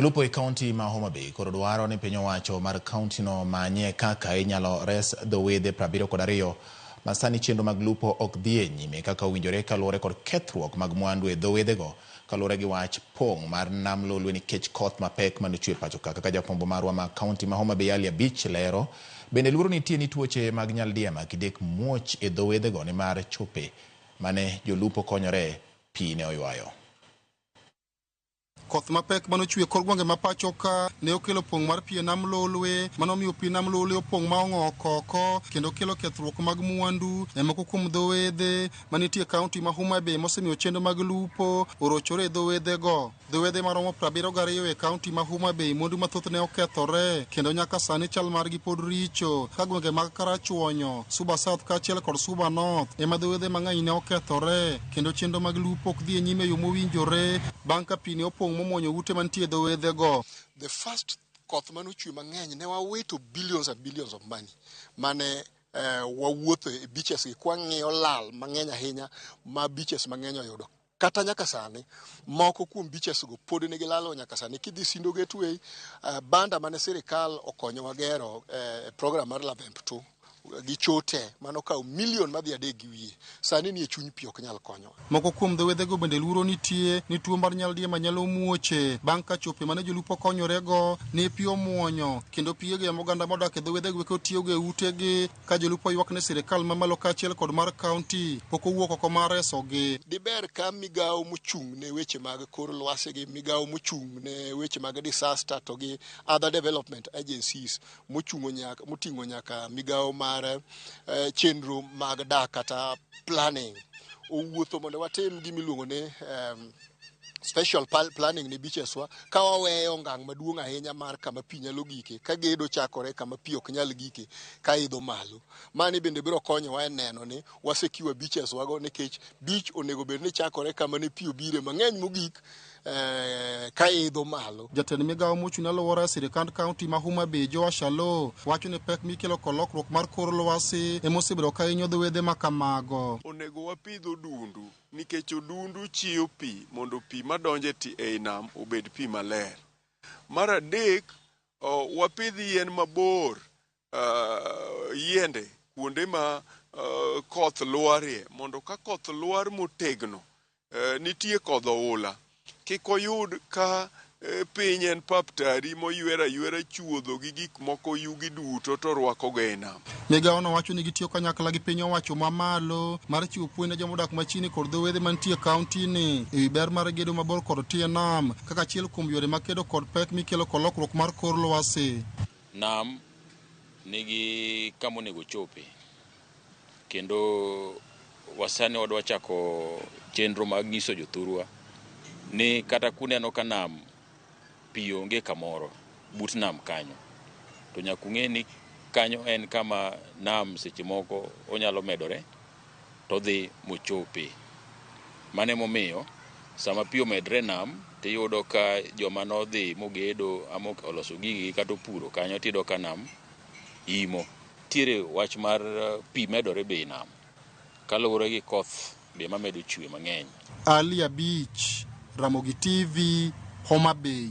Jolupo e kaunti ma Homa Bay koro dwaro ni piny owacho mar kauntino manye kaka inyalo res dho wedhe 72 ma sani chenro mag lupo ok dhi e nyime kaka owinjore kaluwore kod kethruok mag mwandu e dho wedhego kaluwore gi wach pong' mar nam Lolwe nikech koth mapek manochwe pacho ka. Kaka jafwambo marwa ma kaunti ma Homa Bay Ali Abich lero, bende luoro nitie ni tuoche mag nyaldiema kidek muoch e dho wedhego nimar chope mane jolupo konyore pi ne oywayo. Koth mapek mane ochwe e kor gwenge ma pacho ka ne okelo pong' mar pi e nam Lolwe mane omiyo pi nam Lolwe opong' ma ong'ok oko kendo kelo kethruok mag mwandu e moko kuom dho wedhe manitie e kaunti ma Homa Bay mosemiyo chenro mag lupo orochore e dho wedhego. Dho wedhe maromo 72 e kaunti ma Homa Bay mwandu mathoth ne okethore kendo nyaka sani chal margi pod richo ka gwenge mag Karachuonyo, Suba South kaachiel kod Suba North ema dho wedhe mang'eny ne okethore kendo chenro mag lupo ok dhi e nyime e yo mowinjore bang' ka pi ne opong' momwonyo ute mantie e dho wedhego. The first koth mane ochwe mang'eny ne wawito billions and billions of money mane wawuotho e beaches gi kwang'iyo lal mang'eny ahinya ma beaches mang'eny oyudo. Kata nyaka sani moko kuom beaches go pod nigi lalo nyaka sani. Kidhi Sindo Gateway, banda mane sirikal okonyowa gero program mar Lavemp 2 gi chote mane okawo million madhi 3 gi wiye sani nie chuny pi ok nyal konyowa. Moko kuom dho wedhego bende luoro nitie ni tuo mar nyaldiema nyalo muoche bang' ka chope mane jolupo konyorego ne pi omuonyo kendo pigego ema oganda modak e dho wedhego eko tiyogo e utegi ka jolupo ywak ne sirikal mamalo kaachiel kod mar kaunti pok owuok oko mar resogi. Diber ka migawo mochung' ne weche mag kor lwasi gi migawo mochung' ne weche mag disaster to gi other development agencies mochung'o nyaka moting'o nyaka migawo mar chenro mag dak kata planning owuotho mondo watim gima iluongo ni special planning ne beaches wa ka waweyo ngang' maduong' ahinya mar kama pi nyalo gike ka gedo chakore kama pi ok nyal gike ka idho malo. Mani bende biro konyowa e neno ni wasecure beaches wago nikech beach onego bed ni chakore kama ne pi obire mang'eny mogik ka idho malo. Jatend migawo mochung' ne alwora e sirikand kaunti ma Homa Bay Joash Aloo wacho ni pek mikelo kod lokruok mar kor lwasi ema osebedo ka hinyo dho wedhe ma kamago. Onego wapidh odundu nikech odundu chiyo pi mondo pi madonjo ei nam obed pi maler. Mar adek, wapidh yien mabor, yiende kuonde ma koth lwarie mondo ka koth lwar motegno, nitie kodh oula, kik oyud ka piny en pap tari moywer ayuera chuodho gi gik moko yugi duto to rwakogo e nam. Migawono wacho ni gitiyo kanyakla gi piny owacho mamalo mar chiwo puonj ne joma odak machiegni kod dho wedhe mantie e kaunti ni e wi ber mar gedo mabor kod tie nam kaka achiel kuom yore mag kedo kod pek mikelo kod lokruok mar kor lwasi. Nam nigi kama onego ochope kendo wasani wadwa chako chenro mag nyiso jothurwa ni kata kuneno ka nam pi onge kamoro but nam kanyo to nyaka ung'e ni kanyo en kama nam seche moko onyalo medore to odhi mochope. Mano emomiyo sama pi omedre e nam tiyudo ka joma nodhi mogedo ama oloso gigegi kata opuro kanyo tiyudo ka nam imo. Nitiere wach mar pi medore be e nam kaluwore gi koth be mamedo chwe mang'eny. Ali Abich, Ramogi TV, Homa Bay.